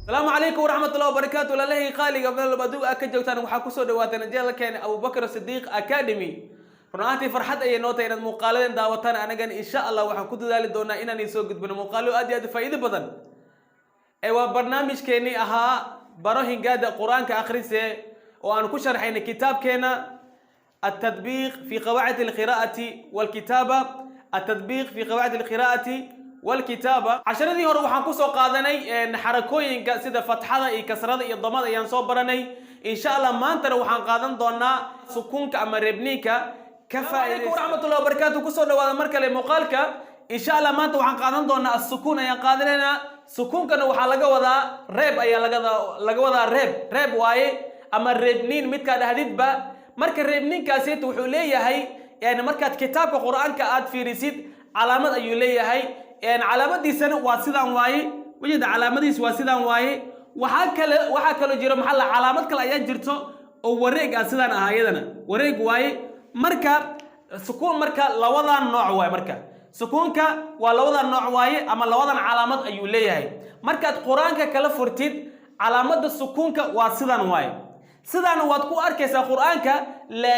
Asalaamu calaykum waraxmatullahi wabarakaatu. Walaalahii qaaliga, meel walba adduunka aad ka joogtaan, waxaa kusoo dhawaateen channelkeena Abubakar Sidiiq Academy. Run ahaantii farxad ayay noo tahay inaad muuqaaladan daawataan. Anagana insha Allah waxaan ku dadaali doonaa inaan soo gudbino muuqaalo aad iyo aad u faa'iido badan. Ee waa barnaamijkeennii ahaa Baro Hingaada Qur-aanka Akhrise, oo aan ku sharxaynay kitaabkeena التطبيق في قواعد القراءة والكتابة، التطبيق في قواعد القراءة والكتابة. Casharadii hore waxaan kusoo qaadanay xarakooyinka sida fatxada iyo kasrada iyo damada ayaan soo baranay. Insha Allah maantana waxaan qaadan doonaa sukuunka ama reebniinka. Ka faa'iidaysa. Waraxmatullahi wabarakaatu. Kusoo dhawaada mar kale muuqaalka. Insha Allah maanta waxaan qaadan doonaa asukuun ayaan qaadanaynaa. Sukuunkana waxaa laga wadaa reeb ayaa laga wadaa, reeb reeb waaye ama reebniin midkaa dhahdidba. Marka reebniinkaasita wuxuu leeyahay, yani markaad kitaabka Qur-aanka aad fiirisid, calaamad ayuu leeyahay. Calaamadiisana waa sidaan waaye. Wajida calaamadiis waa sidaan waaye. Waxaa kaloo jiro, maxaa la, calaamad kale ayaa jirto oo wareeg ah, sidaan ah, iyadana wareeg waaye. Marka sukuun marka labadan nooc waaye. Marka sukuunka waa labadan nooc waaye ama labadan calaamad ayuu leeyahay. Markaad Qur-aanka kala furtid, calaamada sukuunka waa sidan waaye. Sidaan waad ku arkaysaa Qur-aanka,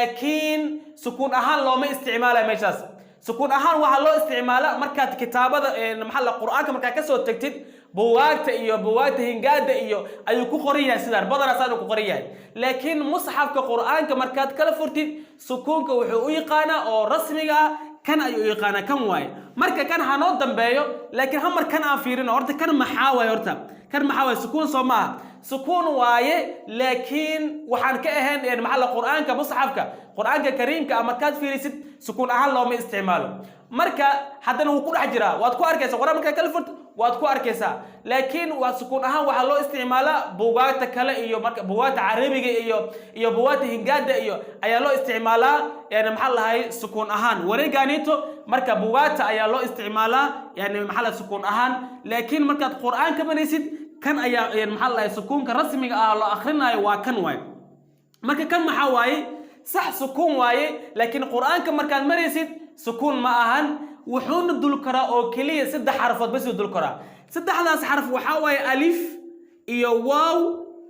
laakiin sukuun ahaan looma isticmaalayo meeshaas. Sukuun ahaan waxaa loo isticmaala markaad kitaabada, maxaa la, Qur-aanka markaad kasoo tagtid, buwaagta iyo buwaagta hingaada iyo ayuu ku qoran yahay sidaan, badanaa saan ku qoran yahay. Laakiin musxafka Qur-aanka markaad kala furtid, sukuunka wuxuu u yaqaanaa oo rasmiga ah kan ayuu u yaqaanaa, kan waaye. Marka kan hanoo dambeeyo, laakiin hamar kan aan fiirino horta. Kan maxaa waaye horta? Kan maxaa waaye? Sukuun soo maaha? Sukuun waaye, laakiin waxaan ka ahayn, maxaa la, Qur-aanka, musxafka Qur-aanka kariimka ah markaad fiirisid, sukuun ahaan looma isticmaalo. Marka haddana wuu ku dhex jiraa, waad ku arkaysaa. Qur-aan markaad kala furto waad ku arkaysaa, laakiin waa sukuun ahaan waxaa loo isticmaalaa buugaagta kale iyo marka buugaagta carabiga iyo buugaagta hingaada iyo ayaa loo isticmaalaa. Yani maxaa lahay, sukuun ahaan wareegaanito marka buugaagta ayaa loo isticmaalaa, yani maxaa lahay, sukuun ahaan. Laakiin markaad Qur-aan ka maraysid, kan ayaa, yani maxaa lahay, sukuunka rasmiga ah loo akhrinayo waa kan waaye. Marka kan maxaa waaye? Sax, sukuun waaye, laakiin Qur-aanka markaad maraysid sukuun ma ahan. Wuxuuna dul karaa oo keliya saddex xarfood bas dul karaa. Saddexdaas xarf waxaa waaye alif iyo waaw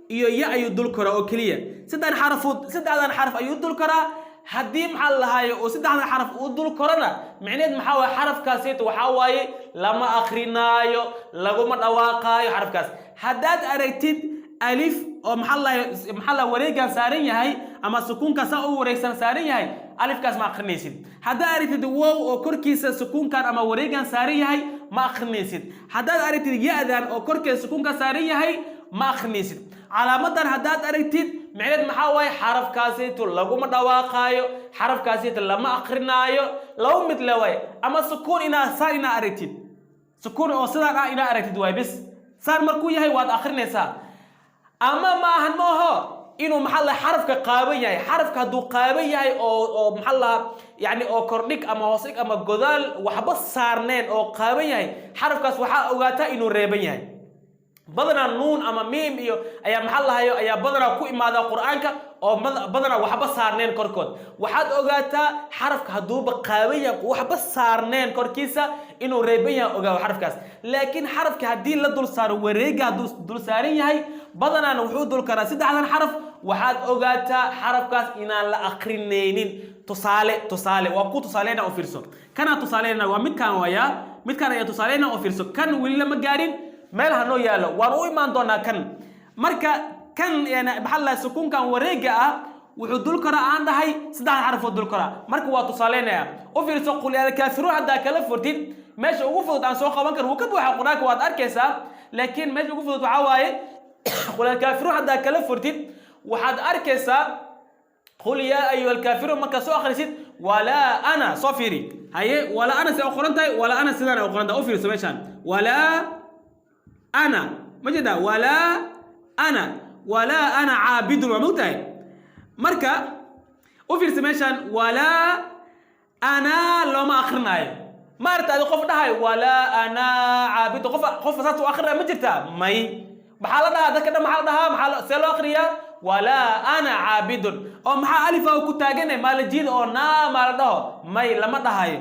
iyo ya ayuu dul karaa oo keliya. Saddex xarfood, saddexdan xarf ayuu dul karaa. Haddii, maxaa la lahaaye, oo saddexdan xaraf uu dul korona, micneheed maxaa waaye? Xarafkaasito waxaa waaye lama akrinaayo, laguma dhawaaqaayo xarafkaas. Haddaad aragtid alif oo maxaa la maxaa la wareegan saaran yahay ama sukuunka saa u wareegsan saaran yahay, alifkaas ma akrinaysid. Haddaad aragtid wow oo korkiisa sukuunkan ama wareegan saaran yahay, ma akrinaysid. Haddaad aragtid ya-dan oo korkeeda sukuunka saaran yahay, ma akrinaysid. Calaamadan haddaad aragtid, micneed maxaa waaye? Xarafkaasito laguma dhawaaqaayo, xarafkaasito lama akrinaayo. Laba mid le waaye: ama sukuun inaa saan inaa aragtid, sukuun oo sidaan ah inaa aragtid waay bis. Saan markuu yahay waad akrinaysaa. Ama ma ahan, ma aho inuu, maxaa la, xarafka qaaban yahay. Xarafka hadduu qaaban yahay oo maxaa la, yani oo kordhig ama hoosdhig ama godaal waxba saarneen oo qaaban yahay, xarafkaas waxaa ogaataa inuu reeban yahay. Badanaa nuun ama miim iyo ayaa, maxaa lahayo, ayaa badanaa ku imaada Qur-aanka oo badanaa waxba saarneen korkood. Waxaad ogaataa xarafka hadduuba qaaban yahay, waxba saarneen korkiisa, inuu reeban yahay, ogaawo xarafkaas. Laakiin xarafka haddii la dul saaro wareega, hadduu dul saaran yahay, badanaana wuxuu dul karaa saddexdan xaraf, waxaad ogaataa xarafkaas inaan la akrinaynin. Tusaale waa ku tusaaleyna, oo fiirso. Kanaa tusaaleyna, waa midkaan waayaa, midkaan ayaa tusaaleyna, oo fiirso. Kan weli lama gaarin, meel ha noo yaallo, waan u imaan doonaa kan. Marka kan, yani maxaa la, sukuunkan wareega ah wuxuu dul karaa, aan dhahay, saddexda xarfood dul karaa. Marka waa tusaaleynaya, u fiirso. Qul alkaafiruun haddaa kala furtid, meesha ugu fudud aan soo qaban karo, wuu ka buuxa Qur-aanka, waad arkaysaa, laakiin meesha ugu fudud waxaa waaye qul alkaafiruun. Haddaa kala furtid, waxaad arkaysaa qul yaa ayuha alkaafiruun. Markaad soo akhrisid walaa ana, soo fiiri haye, walaa ana see u qoran tahay? Walaa ana sidaan u qoran tahay, u fiirso meeshaan. Walaa ana, ma jeedaa? Walaa ana, walaa ana caabidun, waa mogtahay. Marka u fiirsa meeshaan, walaa ana looma akrinaayo. Ma aragta adi qof dhahay walaa ana caabidun? Qof saas u akrinaya ma jirtaa? May. Maxaa la dhahaa dadka dhan? Maxaa la dhahaa? Maxaa see loo akriyaa? Walaa ana caabidun. Oo maxaa alifa ku taaganay? Maalajiida oo naa maa la dhaho? May, lama dhahayo.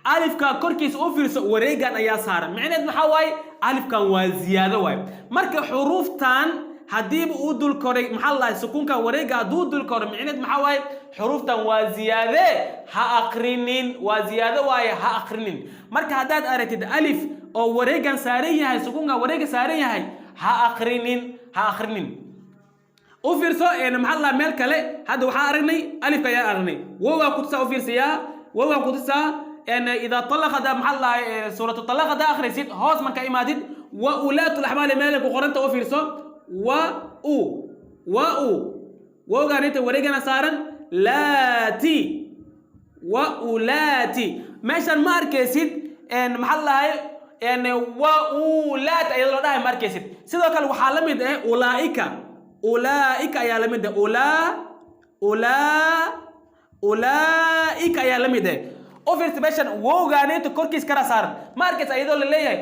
Alifka korkiisa u fiirso, wareegan ayaa saaran. Micneed maxaa waaye? Alifkan waa ziyaado waaye. Marka xuruuftan haddiiba uu dul koray, maxaa la dhahay, sukuunkan wareega hadduu dul koro, micneed maxaa waaye? Xuruuftan waa ziyaade, ha aqrinin. Waa ziyaado waaye, ha aqrinin. Marka haddaad aragtid alif oo wareegan saaran yahay, sukuunkan wareega saaran yahay, ha aqrinin, ha aqrinin. U fiirso, maxaa la, meel kale hadda waxaan aragnay alifka ayaan aragnay, wowgaa kutusaa. U fiirsayaa, wowgaa kutusaa. Idaa talaqada, maxaa la dhahay, suuratu talaq haddaa akhrisid, hoos marka imaadid, wa ulaatu laxmaali meel ku qoranta, u fiirso. Wa u, wa u, wowgaan inta wareegana saaran, laati, wa ulaati. Meeshan ma arkaysid, maxaa la dhahay, wa ulaat ayadoo la dhahay ma arkaysid. Sidoo kale waxaa la mid ah ulaaika. Ulaaika ayaa la mid ah. Ulaa ulaaika ayaa la mid ah. U fiirsa meeshan, wowgaaninta korkiis kara saaran, ma arkaysid ayadoo la leeyahay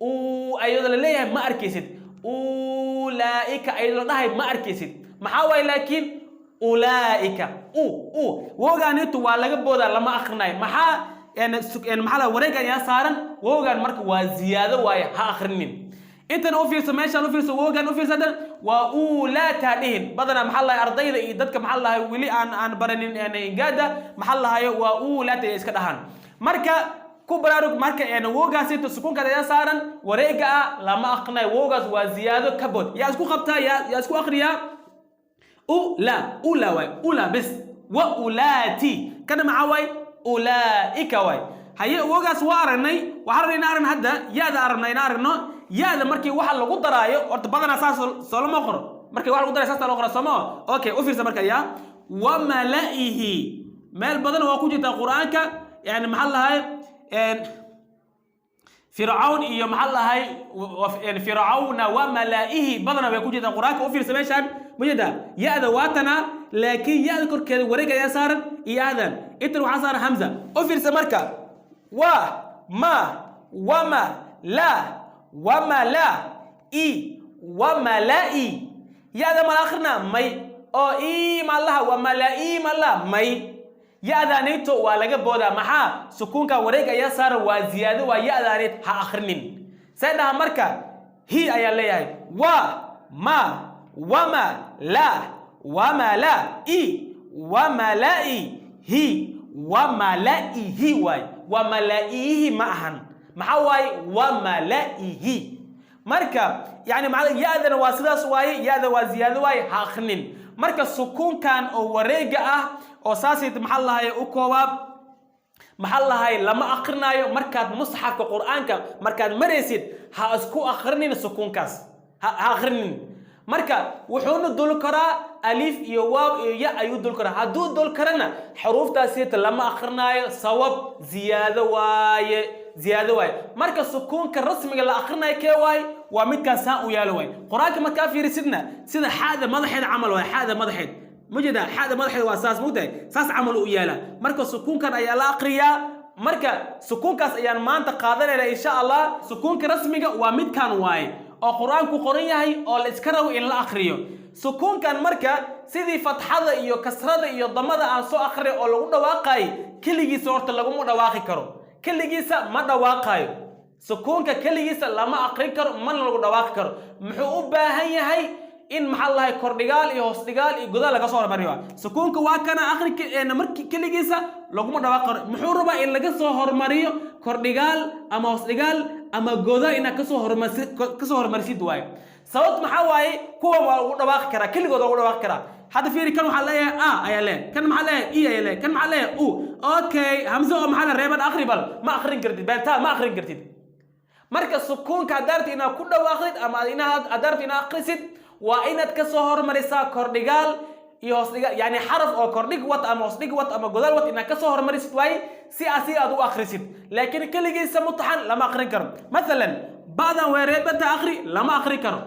u, ayadoo la leeyahay ma arkaysid. Ulaaika ayadoo la dhahay ma arkaysid. Maxaa waaye? Laakiin ulaaika u u wowgaanintu waa laga boodaa, lama akhrinayo. Maxaa maxaa la, wareeg ayaa saaran wowgaan. Marka waa ziyaado waaye, ha akhrinin. Intan u fiirso, meeshaan u fiirso, wowgaan u fiirso. Haddana waa uulaataa dhihin. Badanaa maxaa lahay, ardayda iyo dadka, maxaa lahay, weli aan baranin ingaada, maxaa lahayo, waa uulaata ay iska dhahaan. Marka ku baraarug. Marka wowgaasito sukuunkaas ayaa saaran wareega ah, lama aqrinayo. Wowgaas waa ziyaado, ka bood. Yaa isku qabtaa? Yaa isku akriyaa? Ula, ula waay, ula bes, wa ulaati. Kana maxaa waay? Ulaaika waay. Haye, wowgaas waa aragnay. Waxaan rabnay inaan aragno hadda ya-da, arabna inaan aragno ya-da markii waxa lagu daraayo. Horta badanaa saas soo lama qoro. Markii wax lagu darayo saas loo qora, sooma? Okay, u fiirsa marka ya wa mala'ihi. Meel badan waa ku jirtaa Qur-aanka. Yani maxaa lahay, Fircawn iyo, maxaa lahay, fircawna wa malaa'ihi badana way ku jirtaa Qur-aanka. U fiirsa meeshaan, ma jeeda ya-da waatana, laakiin ya-da korkeeda wareeg ayaa saaran iyo aadan. Intan waxaa saaran hamza. U fiirsa marka, wa ma wama la wama la i wa malaa'i. Ya-da mala akhrina? May. Oo i malaha, wa malaa'i malaha? May. Ya-daanayto waa laga boodaa. Maxaa? Sukuunka wareeg ayaa saaran, waa ziyaado, waa ya-daanayt, ha akhrinin. See dhaha marka? Hi ayaa leeyahay. Wa ma wama la wama la i wa malaa'i hi wa malaa'ihi waay. Wa malaa'ihi ma ahan. Maxaa waaye? Wa malaa'ihi. Marka yani maa ya-dana waa sidaas waaye, ya-da waa ziyaado waaye, ha akhrinin. Marka sukuunkan oo wareega ah oo saasay, maxaa lahay, u koobaab, maxaa lahay, lama akrinaayo. Markaad musxafka Qur-aanka markaad maraysid, ha isku akrinin sukuunkaas, ha akrinin. Marka wuxuuna dul karaa alif iyo waaw iyo ya ayuu dul karaa. Hadduu dul karana, xuruuftaasita lama akrinaayo. Sabab? Ziyaado waaye, ziyaado waaye. Marka sukuunka rasmiga la akrinayo kee waaye? Waa midkaas saa u yaalo waaye. Qur-aanka markaa fiirisidna, sida xaada madaxeed camal waaye. Xaada madaxeed ma jeedaa? Xaada madaxeed waa saas, mugtahay? Saas camal u yaala. Marka sukuunkan ayaa la akriyaa. Marka sukuunkaas ayaan maanta qaadanayna, insha Allah. Sukuunka rasmiga waa midkan waaye oo Qur-aanku qoran yahay oo la iska rabo in la akriyo sukuunkan. Marka sidii fatxada iyo kasrada iyo damada aan soo akriyo oo lagu dhawaaqay, keligiisa horta laguma dhawaaqi karo. Keligiisa ma dhawaaqayo. Sukuunka keligiisa lama akrin karo, mana lagu dhawaaqi karo. Muxuu u baahan yahay? In, maxaa lahay, kordhigaal iyo hoosdhigaal iyo godaal laga soo hormariyo. Sukuunka waa kana, akhri markii keligiisa laguma dhawaaqi karo. Muxuu rabaa? In laga soo hormariyo kordhigaal ama hoosdhigaal ama godaal, inaad kasoo hormarisid waaye. Sababt maxaa waaye? Kuwan waa lagu dhawaaqi karaa, keligood waa lagu dhawaaqi karaa. Hadda fiiri, kan waxaa leeyahay a ayaa leeyahay, kan maxaa leeyahay? I ayaa leeyahay, kan maxaa leeyahay? U. Okay, hamse oo maxaa la reeban, akhri bal. Ma akhrin kartid, beentaa, ma akhrin kartid. Marka sukuunka haddaad rabtid inaad ku dhawaaqdid ama inaad haddaad rabtid inaad akhrisid, waa inaad ka soo hormarisaa kordhigaal iyo hoosdhigaal, yani xaraf oo kordhig wat ama hoosdhig wat ama godaal wat inaad kasoo hormarisid waaye, si asi aad u akhrisid. Laakiin keligiisa mutaxan lama akhrin karo. Mathalan, ba'dan way reebanta, akhri, lama akhri karo.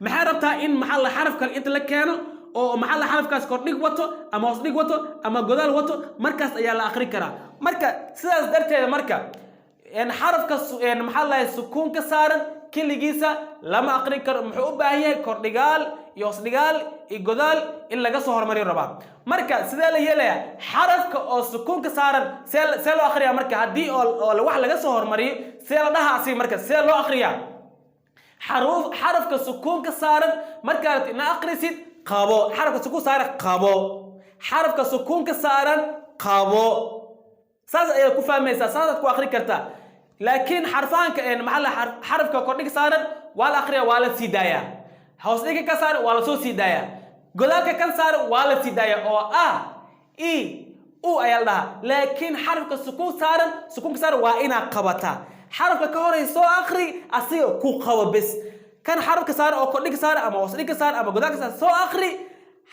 Maxay rabtaa? In, maxaa la, xaraf kale inta la keeno oo, maxaa la, xarafkaas kordhig wato ama hoosdhig wato ama godaal wato, markaas ayaa la akhri karaa. Marka sidaas darteeda, marka xarafka, maxaa lahay, sukuun ka saaran keligiisa lama aqrin karo. Muxuu u baahan yahay? Kordhigaal. iyo hoosdhigaal iyo godaal in laga soo hormariyo rabaa. Marka sidee la yeelayaa xarafka oo sukuunka saaran? See loo akhriyaa marka haddii oo wax laga soo hormariyo? See la dhahaa asiga marka? See loo akhriyaa xaruuf xarafka sukuunka saaran? Markaad ina akhrisid, qabo xarafka sukuun saaran, qabo xarafka sukuunka saaran, qabo. Saas ayaad ku fahmaysaa, saasaad ku akhri kartaa. Laakiin xarfahanka, maxaa la, xarafka kordhig saaran waa la akhriyaa, waa la sii daayaa. Hoos dhiga ka saaran waa la soo sii daayaa. Godaalka kan saaran waa la sii daayaa, oo a, i, u ayaa la dhahaa. Laakiin xarafka sukuun saaran, sukuunka saaran waa inaad qabataa. Xarafka ka horay soo akhri, asiga ku qabo bes. Kan xarafka saaran oo kordhiga saaran ama hoos dhiga saaran ama godaalka saaran soo akhri,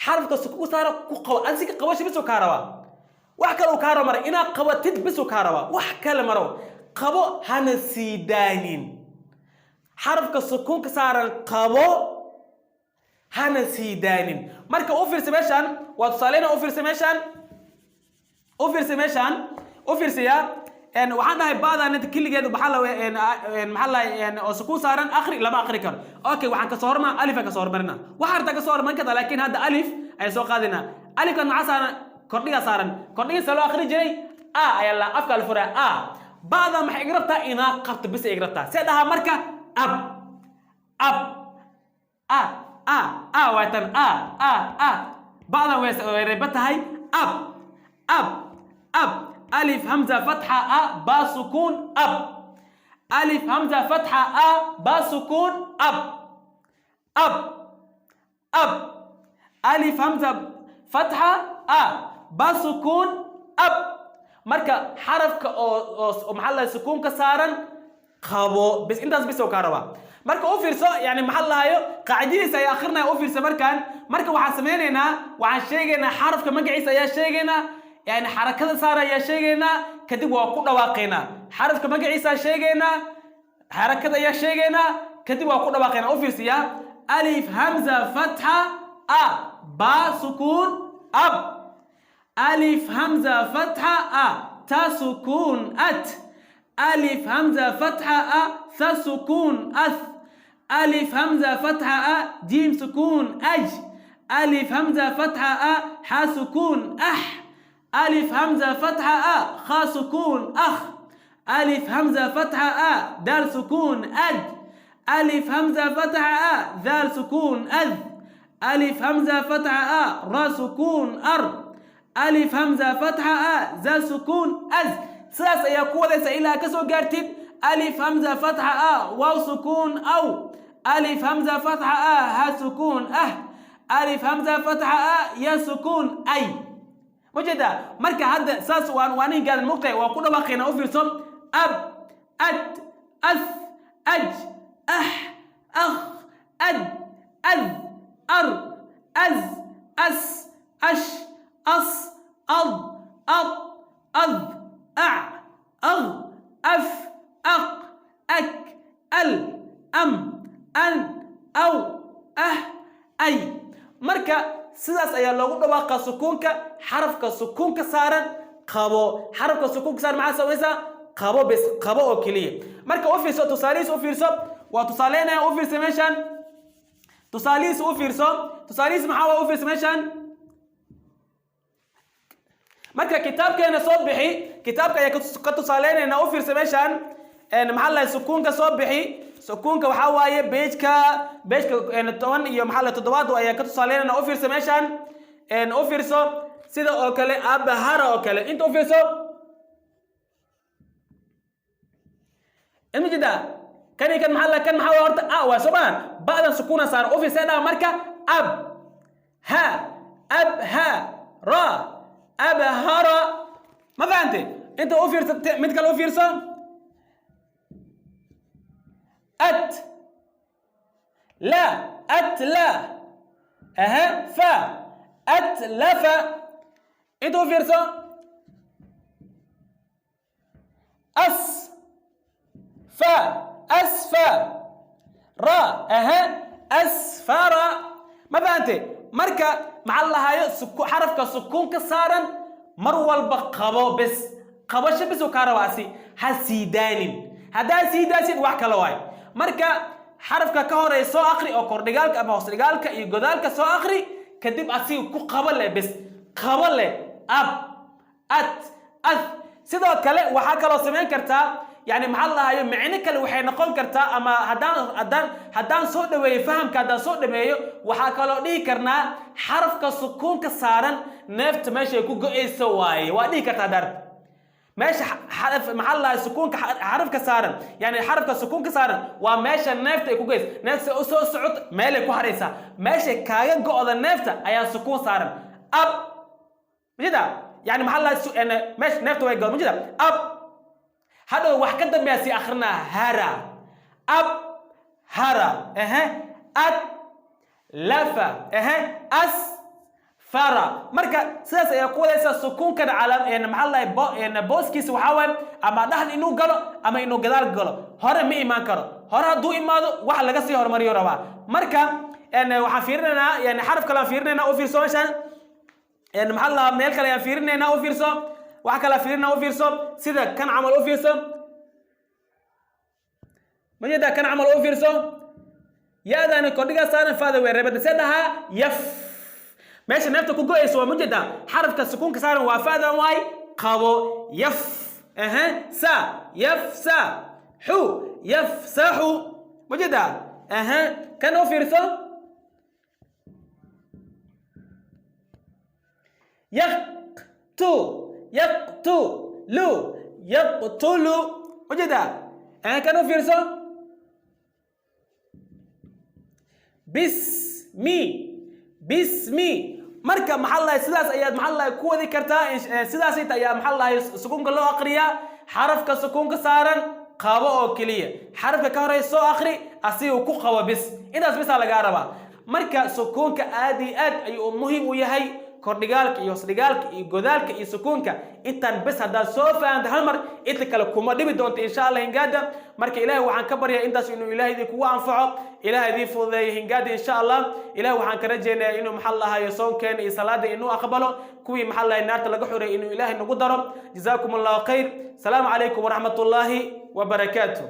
xarafka sukuun saaran ku qabo. Asiga qabasho bis uu kaa rabaa, wax kale uu kaa rabo mara. Inaad qabatid bis uu kaa rabaa, wax kale maro. Qabo, hana sii daanin. Xarafka sukuunka saaran qabo, hana sii daanin. Marka u fiirsa meeshaan, waa tusaaleyna. U fiirsa meeshaan, u fiirsa meeshaan, u fiirsaya. Waxaan dhahay ba'dan inta keligeed maxaa la, maxaa la, oo sukuun saaran akhri, lama akhri karo. Okay, waxaan kasoo hormaa alif aan kasoo hormarina. Waxaa rabtaa kasoo hormarin kartaa, laakiin hadda alif ayaan soo qaadinaa. Alifkan maxaa saaran? Kordhiga saaran. Kordhiga see loo akhri jiray? A ayaa la afka la furaa, a. Ba'da maxay iga rabtaa? Inaa qabto bis ay iga rabtaa. See dhahaa marka? Ab, ab, a, a, a. Waa tan, a, a, a. Ba'dan way reeba tahay. Ab, ab, ab. Alif hamza fatxa a, ba sukuun, ab. Alif hamza fatxa a, ba sukuun, ab, ab, ab. Alif hamza fatxa a, ba sukuun, ab. Marka xarafka oo maxaa la, sukuunka saaran qabo bis, intaas bis oo kaa rabaa. Marka u fiirso, yani maxaa lahayo, qaacidadiisa ayaa akhrinaya. U fiirso markaan. Marka waxaan sameynaynaa, waxaan sheegaynaa xarafka magaciisa ayaa sheegaynaa, yani xarakada saara ayaa sheegaynaa, kadib waa ku dhawaaqaynaa. Xarafka magaciisa sheegaynaa, xarakada ayaa sheegaynaa, kadib waa ku dhawaaqaynaa. U fiirsiya: alif hamza fatxa a, ba sukuun, ab. Alif hamza fatxa a, ta sukuun, at. Alif hamza fatxa a, tha sukuun, ath. Alif hamza fatxa a, jim sukuun, aj. Alif hamza fatxa a, xa sukuun, ax. Alif hamza fatxa a, kha sukuun, akh. Alif hamza fatxa a, dal sukuun, ad. Alif hamza fatxa a, dhal sukuun, ad. Alif hamza fatxa a, ra sukuun, ar. Alif hamza fatxa a, za sukuun, az. Sidaas ayaa ku wadaysa ilaa ka soo gaartid alif hamza fatxa a, waw sukuun, aw. Alif hamza fatxa a, ha sukuun, ah. Alif hamza fatxa a, ya sukuun, ay. Ma jeedaa? Marka hadda saas waan waa gaadan mogtahay, waa ku dhawaaqayna. U fiirso: ab, at, ath, aj, ax, akh, ad, ad, ar, az, as, ash, as, ad, ad, ad, ac, ag, af, aq, ak, al, am, an, aw, ah, ay. Marka sidaas ayaa loogu dhawaaqa sukuunka. Xarafka sukuunka saaran qabo. Xarafka sukuunka saaran maxaa samaysaa? Qabo bes, qabo oo keliya. Marka u fiirso tusaalihiis, u fiirso, waa tusaaleynaya. U fiirso meeshaan, tusaalihiis u fiirso. Tusaalihiis maxaa waa? U fiirso meeshaan. Marka kitaabkeena soo bixi, kitaabka ayaa ka tusaaleynayna. U fiirsa meeshaan, maxaa la, sukuunka soo bixi. Sukuunka waxaa waaye page-ka 10 iyo maxaa la 7 ayaa ka tusaaleynayna. U fiirsa meeshaan, u fiirso sida oo kale abahara oo kale. Inta u fiirso, ma jeedaa? Kani kan maxaa la, kan maxaa waa horta? A waa soo maa? Ba'dan sukuuna saara. U fiirsa dhaa marka: ab, ha, ab, ha, ra, abhara. Ma fahante? Inta u fiirso, mid kale u fiirso: at, la, at, la, aha, fa, atlafa. Inta u fiirso: as, fa, asfa, ra, aha, asfara. Ma fahante? Marka maxaa la lahaayo, xarafka sukuun ka saaran mar walba qabo bes, qabasho bes oo kaa rabaasi. Ha sii daanin. Haddaa sii daasid, wax kale waayo. Marka Xarafka ka horeeya soo akri oo kordhigaalka ama hoosdhigaalka iyo godaalka soo akri, kadib asiga ku qabo leh, bes qabo leh: ab, at, ath. Sidoo kale waxaa kaloo samayn kartaa, yani maxaa la dhahayo, micno kale waxay noqon kartaa, ama haddaan soo dhaweeyo fahamka, haddaan soo dhameeyo, waxaa kaloo dhihi karnaa xarafka sukuunka saaran neefta meeshay ku go-ayso waaye. Waa dhihi kartaa daarta meesha xaraf, maxaa la dhahay, sukuunka xarafka saaran, yani xarafka sukuunka saaran waa meesha neefta ay ku goyso. Neefta u soo socoto meelay ku haraysaa, meeshay kaaga go'da neefta ayaa sukuun saaran. Ab, majida, yani maxaa la dhahay, meesha neefta way go'da, majida. Ab, hadhow wax ka dambeeya sii akrinaa: hara, ab, hara, ehe, ad, lafa, ehe, as, fara. Marka sidaas ayaa ku wadaysa. Sukuunkan calaam, maxaa la dhahay, booskiisa waxaa waaye ama dhexda inuu galo ama inuu gadaal galo. Hore ma imaan karo. Hore hadduu imaado, wax laga sii horumariyo rabaa. Marka waxaan fiirinaynaa, yani xaraf kale aan fiirinaynaa. U fiirso meeshaan, maxaa la dhahaa, meel kale ayaan fiirinaynaa. U fiirso, wax kale aan fiirinaa. U fiirso sida kan camal. U fiirso, majeeda? Kan camal u fiirso. Ya-daani kordhigaa saaran, faada way reebada. See dhahaa? Yaf. Meesha neefta ku go-ayso waa mujeda. Xarafka sukuunka saaran waa faadan waay. Qabo: yaf, ehe, sa, yafsa, xu, yafsaxu. Mujeda? Ehe, kan u fiirso: yaqtu, yaqtu, lu, yaqtulu. Mujeda? Ehe, kan u fiirso: bismi, bismi. Marka maxaa lahay, sidaas ayaad, maxaa lahay, ku wadi kartaa. Sidaas inta ayaa, maxaa lahay, sukuunka loo aqriyaa. Xarafka sukuunka saaran qabo oo keliya. Xarafka ka horey soo akri, asiga ku qabo, bis. Intaas bisaa lagaa rabaa. Marka sukuunka aad iyo aad ayuu muhiim u yahay. Kordhigaalka iyo hoosdhigaalka iyo godaalka iyo sukuunka, intaan bes haddaad soo fahamta hal mar, inta kale kuma dhibi doonto, insha Allah, hingaada. Marka Ilahay waxaan ka baryaa intaas inuu Ilahay idinkugu anfaco, Ilahay idiin fududeeyo hingaada, insha Allah. Ilahay waxaan ka rajaynayaa inuu, maxaa lahayo, soonkeena iyo salaada inuu aqbalo, kuwii, maxaa lahay, naarta laga xoreeyay inuu Ilahay nagu daro. Jazaakum Allahu khayr. Asalaamu calaykum waraxmat ullaahi wabarakaatu.